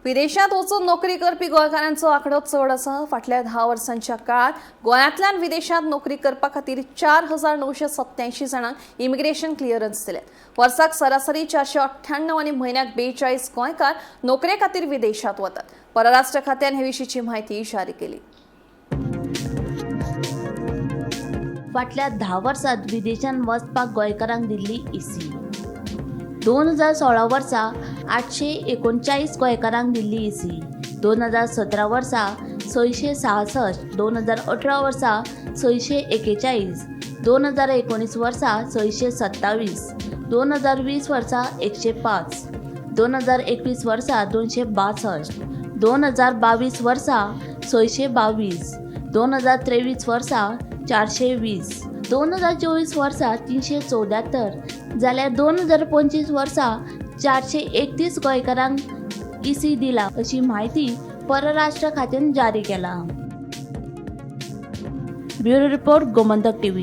विदेशात वचून नोकरी करपी गोंयकारांचो आंकडो चड आसा. फाटल्या 10 वर्सांच्या काळात गोंयांतल्यान विदेशात नोकरी करपा खातीर 4987 जाणांक इमिग्रेशन क्लिअरन्स दिले. वर्साक सरासरी 498 आनी म्हयन्याक 42 गोंयकार नोकरे खातीर विदेशात वतात. परराष्ट्र खात्यान हे विशींची म्हायती जारी केली. फाटल्या 10 वर्सात विदेशांत वचपाक गोंयकारांक दिल्ली इसी. 2016 वर्सा 839 गोंयकारांक दिल्ली इसी. 2017 वर्सा 666, 2018 वर्सा 641, 2019 वर्सा 627, 2020 वर्सा 105, 2021 वर्सा 262, 2022 वर्सा 622, 2023 वर्सा 420, 2024 वर्सा 374, जाल्यार 2025 वर्सा 431 गोंयकारांक इसी दिला अशी म्हायती परराष्ट्र खात्यान जारी केला. Bureau report, Gomantak TV.